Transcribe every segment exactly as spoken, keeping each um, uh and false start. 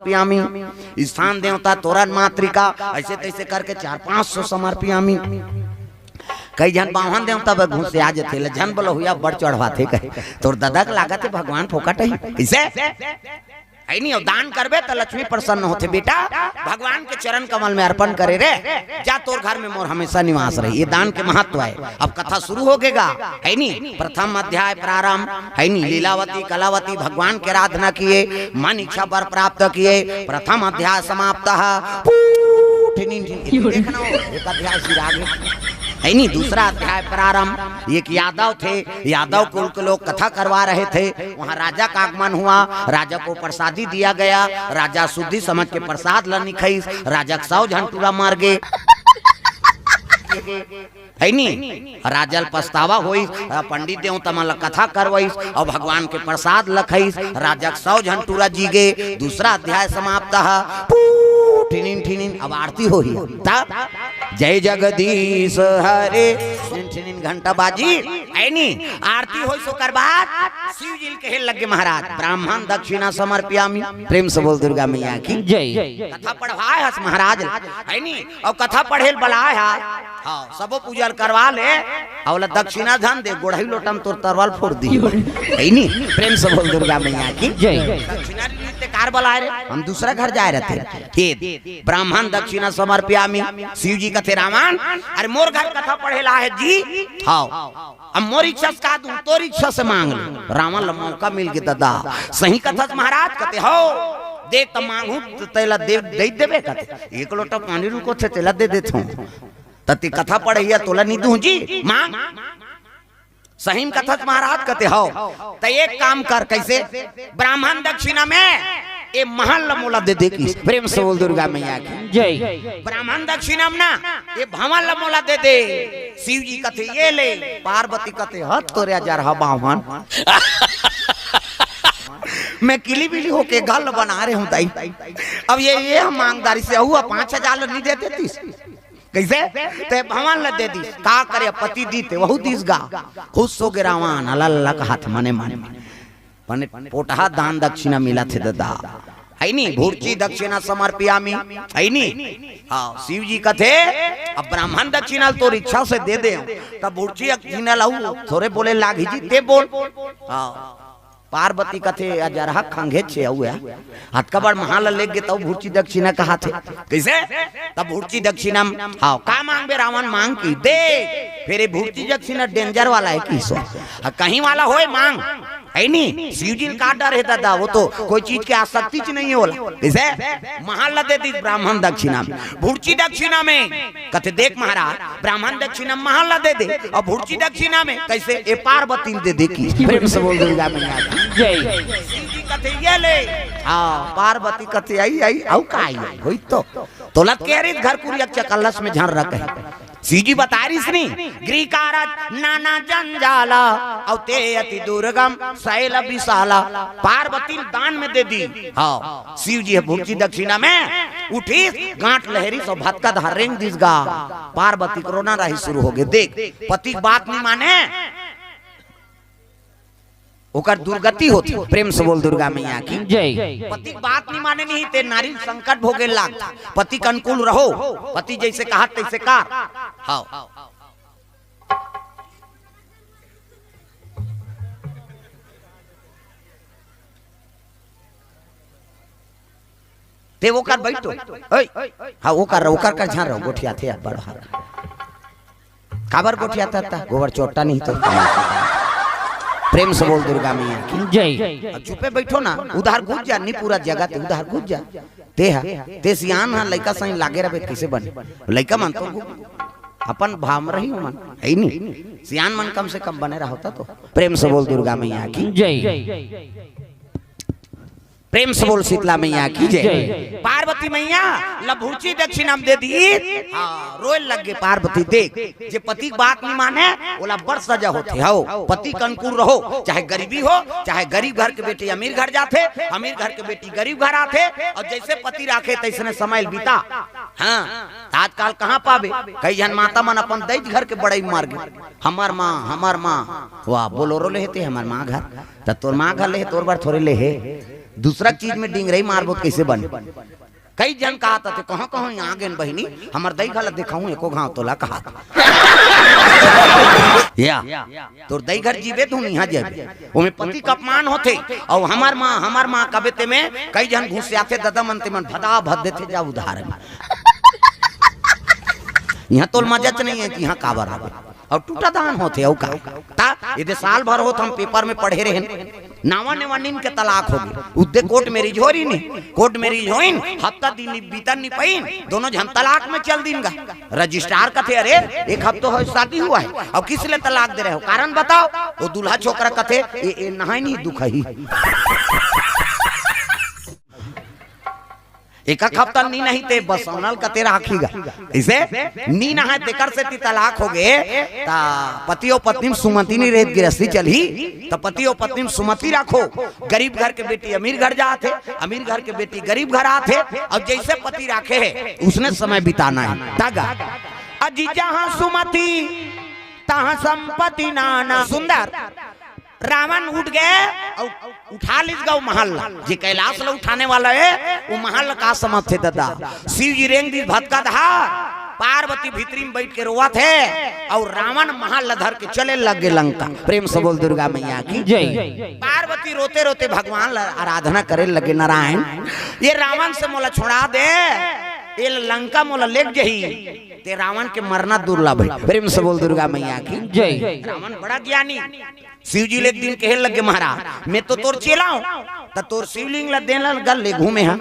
पियामी, स्थान देवता तोरन मातृका, ऐसे तैसे करके चार पाँच सौ समर्पियामी। कई झन बाहन देवता बर घुसिया जथे, ले झन बोलो हुआ बड़ चढ़वाथे कहे, तोर ददा के लागत हे भगवान फोकट ही। इसे है नहीं, दान करबे त लक्ष्मी प्रसन्न होथे बेटा। भगवान के चरण कमल में अर्पण करे रे, जा तोर घर में मोर हमेशा निवास रही। ये दान के महत्व है। अब कथा शुरू हो गेगा, है नी? प्रथम अध्याय प्रारंभ, है नी? लीलावती कलावती भगवान के आराधना किए, मन इच्छा वर प्राप्त किए। प्रथम अध्याय समाप्त। पूठ नींद, देखना हो, एक अध्याय सिरा गे, है नी? दूसरा अध्याय प्रारंभ। एक यादव थे, यादव कुल के लोग कथा करवा रहे थे। वहाँ राजा का आगमन हुआ, राजा को प्रसादी दिया गया। राजा शुद्धि समझ के प्रसाद ल निखइस, राजा के सौ झन टूरा मर गे। है नी? राजा ल पछतावा होइस, पंडित देवता मन ल कथा करवाइस अउ भगवान के प्रसाद ल खइस। राजा के सौ झन टूरा जी गे। दूसरा अध्याय समाप्त ह। पू, ठिनिन ठिनिन, अब आरती होही। तब जय जगदीश हरे, ठिनिन ठिनिन घंटा बाजी, है नी? आरती होइस, ओकर बाद शिव जी ल कहे लगे महाराज, ब्राह्मण दक्षिणा समर्पयामी। प्रेम से बोल दुर्गा मैया की जय। कथा पढ़वाए हस महाराज, है नी? अउ कथा पढ़े ल बलाए हा, हाँ, सबो पूजा ल करवा ले, अउ ओला दक्षिणा धन दे, गोड़ही लोटा म तोर तरवाल फोड़ दी, है नी? प्रेम से बोल दुर्गा मैया की जय। दक्षिणा नृत्य कार बलाए रे, हम दूसरा घर जाए रहते। हे ब्राह्मण दक्षिणा समर्पयामी। शिव जी कथे रावण, अरे मोर घर कथा पढ़े ला है जी, हाँ, अब मोर इच्छा से का दूं, तोर इच्छा से मांग ले। रावण ल मौका मिल गे ददा, सही कथस महाराज कथे, हो देख त मांगू त तेला दे, दे देबे कथे। एक लोटा पानी रुको थे, तेला दे देथों। त ते कथा पढ़इया तोला नी दूं जी, मांग। सही म कथस महाराज कथे, हो। त एक काम कर, कैसे? ब्राह्मण दक्षिणा में ए महल ल मोला दे दे किस। प्रेम से बोल दुर्गा मैया की जय। ब्राह्मण दक्षिणा में ना, ए भवन ल मोला दे दे। शिव जी कथे, ये ले। पार्वती कथे, हत तोरे अजरहा बावन, मैं किली बिली होके घर ल बना रहे हूँ दाई। अब ये, ये हम मांगदारी से हुआ, पाँच हजार ल नी दे देतिस। कैसे? ते भवन ल दे दिस, का करे, पति दी ते वहू दिस गा। खुश हो गे रावण, अलल कहत मने मने। पने पोटहा दान दक्षिणा मिलत हे ददा। है नी? भुर्ची दक्षिणा समर्पयामी। है नी? हाँ, शिव जी कथे, अब ब्राह्मण दक्षिणा ल तोर इच्छा से दे दे, तब भुर्ची दक्षिणा लहू थोरे बोले लागी जी, ते बोल। हाँ, पार्वती कथे, अजरहा खंघे छे अउ है, हतका बड़ महल ल लेगे तब भुर्ची दक्षिणा कहाथे। कैसे? तब भुर्ची दक्षिणा म, हाँ, का मांगबे रावण मांग की दे। फिर ये भुर्ची दक्षिणा danger वाला है किसो, हाँ, कहीं वाला होए मांग। है नी? शिव जी ल का डर हे ददा, वो तो कोई चीज के आसक्ति च नहीं होला। कैसे? महल ल दे दिस ब्राह्मण दक्षिणा में, भुर्ची दक्षिणा में। कथे, देख महाराज, ब्राह्मण दक्षिणा महल ल दे दे, अउ भुर्ची दक्षिणा में कैसे? ए पार्वती ल दे दे किस। प्रेम से बोल दुर्गा मैया की जय। शिव जी कथे, ये ले। हाँ, पार्वती कथे, आई, आई, अउ का आई, होई तो। तोला कहे रहिस घर कुरिया चकल्लस में झन रखे। शिव जी बता रहिस नी, गृह कारज नाना जंजाला, अउ ते अति दुर्गम शैल विशाला। पार्वती ल दान में दे दी। हाँ, शिव जी ह भुर्ची दक्षिणा में उठिस, गांठ लहरिस अउ भतका धर रेंग दिस गा। पार्वती के रोना राही शुरू हो गे। देख, पति के बात नहीं माने, ओकर दुर्गति होथे। प्रेम से बोल दुर्गा मैया की जय। पति के बात नहीं माने नहीं ते नारी संकट भोगे लाग। पति के अनुकूल रहो, पति जैसे कहा तैसे कर। हाँ। ते ओकर बैठो। ओए, हाँ, ओकर, ओकर कर झान रहो, गोठियाथे अब बड़ हर। काबर गोठियाथा ता? गोबर चोट्टा नहीं तो। प्रेम से बोल दुर्गा मैया की जय। अब चुपे बैठो ना, उधार घुस जा, नी पूरा जगह ते उधार घुस जा। ते हा, ते सियान हा, लइका सही लागे रहे कैसे बने? लइका मन तो अपन भाव में रही मन, है नी? सियान मन कम से कम बने रहो ता तो। प्रेम से बोल दुर्गा मैया की जय। प्रेम से बोल शीतला मैया की जय। जय। पार्वती मैया ल भुर्ची दक्षिणा म दे दी। हाँ, रोए लग गे पार्वती। देख, जे पति के बात नहीं माने, ओला बड़ सजा होथे। हो, पति के अनुकूल रहो, चाहे गरीबी हो, चाहे गरीब घर के बेटी अमीर घर जाथे, अमीर घर के बेटी गरीब घर आथे, अउ जैसे पति राखे तैसने समय ल बिता। हाँ, आजकल कहाँ पाबे? कई झन माता मन अपन दई घर के बड़ई मार गे। हमर माँ, हमर माँ, वाह, बोलोरो लेहे ते हमर माँ घर, त तोर माँ घर लेहे, तोर बर थोरे लेहे। दूसरा चीज में डिंगरई मारबो त कइसे बने? कई झन कहत हथे, कहाँ कहाँ यहाँ गेन बहिनी, हमर दई घला देखाऊं एको घांव तोला कहत। या, तोर दई घर जीबे धुन यहाँ जाबे, ओमे पति का अपमान होथे। अउ हमर माँ, हमर माँ कबे ते में कई झन घुसियाथे ददा मन, ते मन भदा भद देथे जा उधार में। यहाँ तोल मजाच नहीं है कि यहाँ काबर आबे। अउ टूटा दान होथे अउ का। ता एदे साल भर होत हम पेपर में पढ़े रहेन, नावा नेवा नीन के तलाक होगे। उद्दे कोर्ट मैरिज हो रही नहीं, कोर्ट मैरिज होइन, हफ्ता दिन बीतन नहीं पाइन, दोनों झन तलाक में चल दिन गा। रजिस्ट्रार कथे, अरे, एक हफ्ता हो शादी हुआ है, अब किस लिए तलाक दे रहे हो, कारण बताओ। वो दूल्हा छोकरा कथे, ए, ए, नहाय नहीं दुख ही। एक एक हफ्ता नी नहीं ते बस ओनल कते राखी गा। इसे नी नहाय तेकर सेती तलाक होगे। ता पति अउ पत्नी में सुमति नहीं रहत, गिरस्ती चलही। ता पति अउ पत्नी में सुमति राखो। गरीब घर के बेटी अमीर घर जात हे, अमीर घर के बेटी गरीब घर आत हे। अउ जइसे पति राखे हे, उसने समय बिताना हे। तगा अजी जहाँ सुमति, तहाँ संपत्ति नाना। सुंदर रावण उठ गे अउ उठा लिस गा वो महल ला। जे कैलाश ला उठाने वाला हे, वो महल ला का समझथे ददा? शिव जी रेंग दिस भतका धार, पार्वती भीतरी में बैठ के रोवत हे, अउ रावण महल ला धर के चले लग गे लंका। प्रेम से बोल दुर्गा मैया की। जय। पार्वती रोते रोते भगवान ला आराधना करे लगे, नारायण, ये रावण से मोला छोड़ा दे, ये लंका मोला लेग जही, ते रावण के मरना दुर्लभ हे। प्रेम से बोल दुर्गा मैया की। जय। रावण बड़ा ज्ञानी। शिव जी ले एक दिन कहे लगे, महाराज, मैं तो तोर चेला हूँ, त तोर शिवलिंग ला देन ला गा लेगहूँ मैं हा,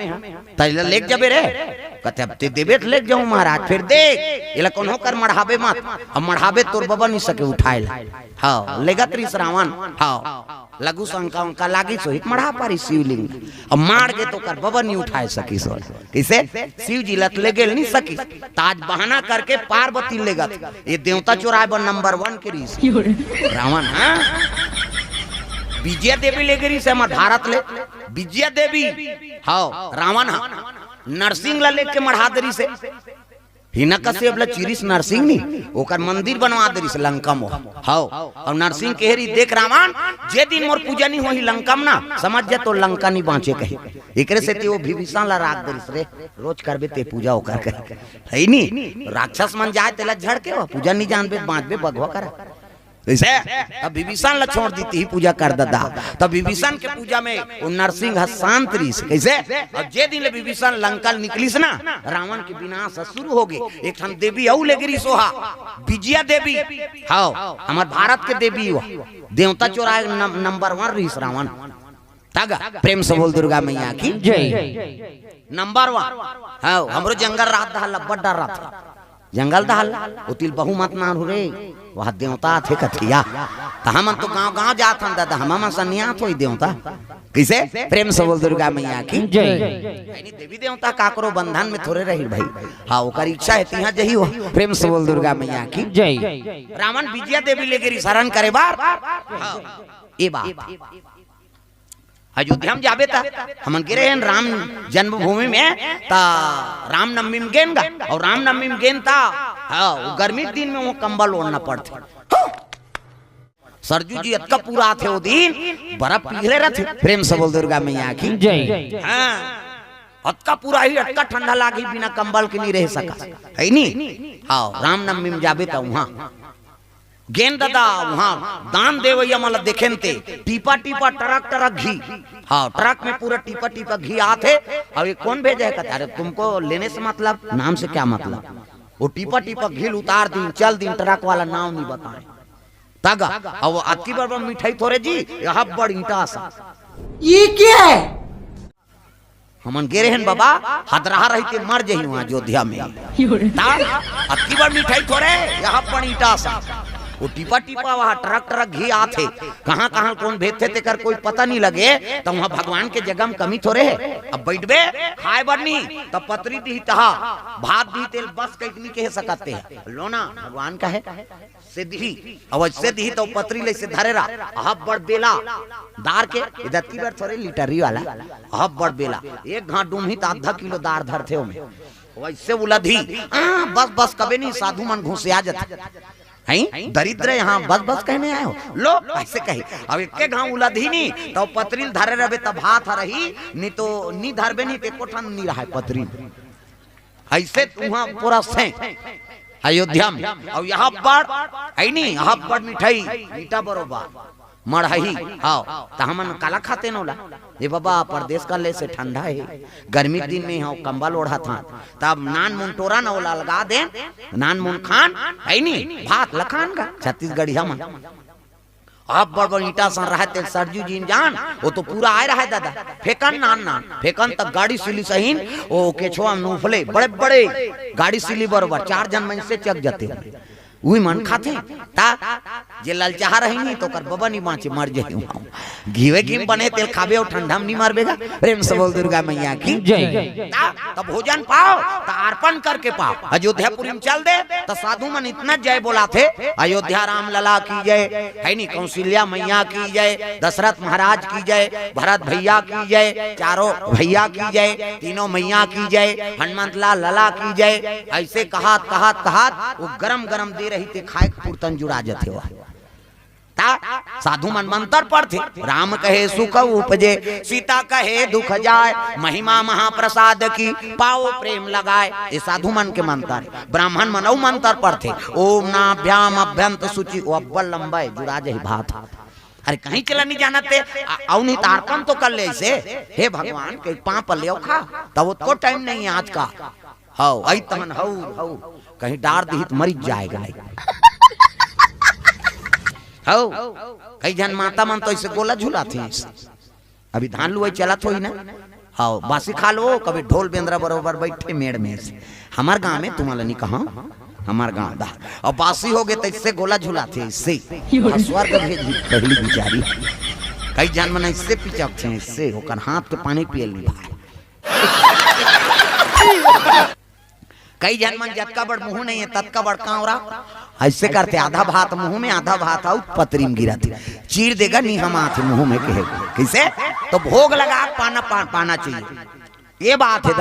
त एला लेग जबे रे। कथे, अब ते देबे त लेग जाऊँ महाराज, फेर देख, एला कोनो कर मढ़ाबे मत, अब मढ़ाबे तोर बबा नहीं सके उठाए ला। हाँ, लेगत रिस रावण। हाँ, लघु शंका उंका लागिस होही त मढ़ा पारिस शिवलिंग, अब माढ़ गे त ओकर बबा नहीं उठाए सकिस होही। कइसे? शिव जी ला त लेगेल नहीं सकिस। त आज बहाना करके पार्वती लेगत। ये देवता चोराए बर नंबर वन के रिहिस। रावण, हाँ? विजया देवी लेगे रिहिस हे हमर भारत ले। विजया देवी, हाँ, रावण, हाँ। नरसिंह ला लेके मढ़ा दे रिहिस हे। हिरण्यकश्यप ला चीरिस नरसिंह नी, ओकर मंदिर बनवा दे रिहिस लंका म। हाँ, अउ नरसिंह कहे रिहिस, देख रावण, जे दिन मोर पूजा नहीं होही लंका म ना, समझ जा तोर लंका नहीं बाँचे कहे। एकरे सेती वो विभीषण ला राख दे रिहिस रे। रोज करबे ते पूजा ओकर कहे। हे नी, राक्षस मन जाए तेला झड़के हो, पूजा नहीं जानबे, बाँचबे बघवा करा। कइसे? तब विभीषण ला छोड़ दिस ही पूजा कर ददा। तब विभीषण के पूजा में वो नरसिंह ह शांत रिहिस। कइसे? अउ जे दिन ले विभीषण लंका ले निकलिस ना, रावण के विनाश ह शुरू होगे। एक ठन देवी अउ लेगे रिहिस ओहा, विजया देवी। हाँ, हमर भारत के देवी हो। देवता चोराए नम-, नंबर वन रिहिस रावण। तगा, प्रेम से बोल दुर्गा मैया की। जय। नंबर वन। हाँ, हमरो जंगल रात दहा लब्बड़ डर रहिथे। जंगल दहा ल, ओती ल बहु मत नारहू रे, वहाँ देवता आथे कथिया। त हमन तो गाँव गाँव जात हन ददा, हमन सनियात होही देवता। कइसे? प्रेम से बोल दुर्गा मैया की। जय। यानी देवी देवता काकरो बंधन में थोरे रही भाई। हाँ, ओकर इच्छा हे तिहाँ जही हो। प्रेम से बोल दुर्गा मैया की। जय। रावण विजया देवी लेगे रिहिस हरण करे बर। हाँ, ये बात। अयोध्या में जाबे त हमन गे रहेन राम जन्मभूमि में, त रामनवमी में गेन गा, अउ रामनवमी में गेन त, हाँ, वो गर्मी के दिन में वो कंबल ओढ़ना पड़थे। सरजू जी अतका पूरा आथे वो दिन, बर्फ पिघले रहिथे। प्रेम से बोल दुर्गा मैया की। जय। हाँ, अतका पूरा ही, अतका ठंडा लागी, बिना कंबल के नहीं रह सका, हे नी? हाँ, रामनवमी में जाबे त वहाँ गेन ददा, वहाँ दान देवइया मन ला देखेन ते, टीपा टीपा, टरक टरक घी। हाँ, ट्रक में पूरा टीपा टीपा घी आथे। अउ ये कोन भेजे हे? कहथे, अरे तुमको लेने से मतलब, नाम से क्या मतलब? वो टीपा टीपा घी ल उतार दिन, चल दिन, ट्रक वाला नाम नहीं बताए। तगा, अउ अतकी बड़ बड़ मिठाई थोरे जी, ये अब्बड़ ईंटा सा। ये क्या है? हमन गे रहेन बाबा, हदरहा रहिते मर जही वहाँ अयोध्या में। ता अतकी बड़ मिठाई थोरे, ये अब्बड़ ईंटा सा। वो टीपा टीपा वहाँ ट्रक ट्रक घी आथे, कहाँ कहाँ कोन भेजथे तेकर कोई पता नहीं लगे, त वहाँ भगवान के जगह में कमी थोरे हे। अब बैठबे, खाए बर नहीं, त पतरी दिही तहा, भात दिही तेला बस कहिके नहीं कह सकत हे। लो ना, भगवान का हे। सेदही, अउ सेदही त पतरी ल अइसे धरे रहा, अब्बड़ बेला, दार के, ए दतकी बर थोरे लिटरी वाला, अब्बड़ बेला, एक घांव डूमही त आधा किलो दार धरथे ओमे, वइसे उलदही, आ, बस, बस, कबे नहीं साधु मन घुसिया जाथे। हैं? दरिद्र यहाँ बस बस कहने आए हो? लो, ऐसे कहे। अब एके घांव उलदही नी, त पतरी ल धरे रहबे, त भात ह रही, नी तो नी धरबे, नी ते कोठन नी रहय पतरी। ऐसे तुहां पूरा से अयोध्या में। अउ यहाँ बड़, है नी, यहाँ बड़ मिठाई, ईटा बरोबर। मड़ही, हाव, त हमन काला खातेन ओला? ए बाबा, परदेस का ले से ठंडा हे, गर्मी के दिन में हाव, कंबल ओढ़त हन, तब नान मुन टोरन ओला लगा देन, नान मुन खान, है नी, भात ल खान गा, छत्तीसगढ़िया मन। अब बड़ बड़ ईंटा सन रहय तेल सरजू जी जान, वो तो पूरा आय रहय दादा, फेंकन नान नान, फेंकन तक गाड़ी सिली सहीन, वो केछुआ नूफले, बड़े बड़े गाड़ी सिली बरोबर, चार झन मइनसे चघ जाते। उही मन खाथे। त जे ललचाहा रही नी, त ओकर बबा नी बांचे, मर जाही। घीवे घी म बने तेल खाबे अउ ठंडा म नी मरबे गा। प्रेम से बोल दुर्गा मैया की जय। त, त भोजन पाव, त अर्पण करके पाव। अयोध्यापुरी म चल दे, त साधु मन इतना जय बोलाथे, अयोध्या राम लला की जय, है नी, कौशल्या मैया की जय, दशरथ महाराज की जय, भरत भैया की जय, चारों भैया की जय, तीनों मैया की जय, हनुमंत लाल लला की जय। ऐसे कहत, कहत, कहत वो गरम गरम दे रही ते खाए के पुरतन जुड़ा जथे वा। त साधु मन मंतर पढ़थे, राम कहे सुख उपजे, सीता कहे दुख जाय, महिमा महाप्रसाद की, पाओ प्रेम लगाय। ये साधु मन के मंतर। ब्राह्मण मन अउ मंतर पढ़थे, ओम नाभ्याम अभ्यंत शुचि, वो अब्बड़ लंबा हे, जुड़ा जही भात। अरे कहीं चला नी जानत ते, आ-, अउ नी त अर्पण तो कर ले अइसे, हे भगवान, कहीं पांव पर ले अउ खा, तब ओतको टाइम नहीं हे आज का। हव, अई तहन हव, हव, कहीं डार दिही त मरिच जाय गा। हव, कई झन माता मन तो अइसे गोला झुलाथे। अभी धान लुवई चलत होही ना, हव, बासी खा लो, कभी ढोल बेंदरा बरोबर बइठे मेड़ में अइसे। हमर गांव में तुमन ल नी कहंव, हमर गांव डहर। अउ बासी होगे त अइसे गोला झुलाथे, अइसे। अउ स्वर्ग भेजही पहिली बिचारी। कई झन मन अइसे पिचकथे, अइसे, ओकर हाथ के पानी पिए ल नी भाय। कई झन मन जतका बड़ मुंह नहीं हे, ततका बड़ कांवरा। अइसे करथे, आधा भात मुंह में, आधा भात अउ पतरी म गिरत हे। चीर दे गा, नी हमाथे मुंह में कहे। कइसे? त भोग लगा के पाना, पा-, पाना चाहिए। ये बात हे।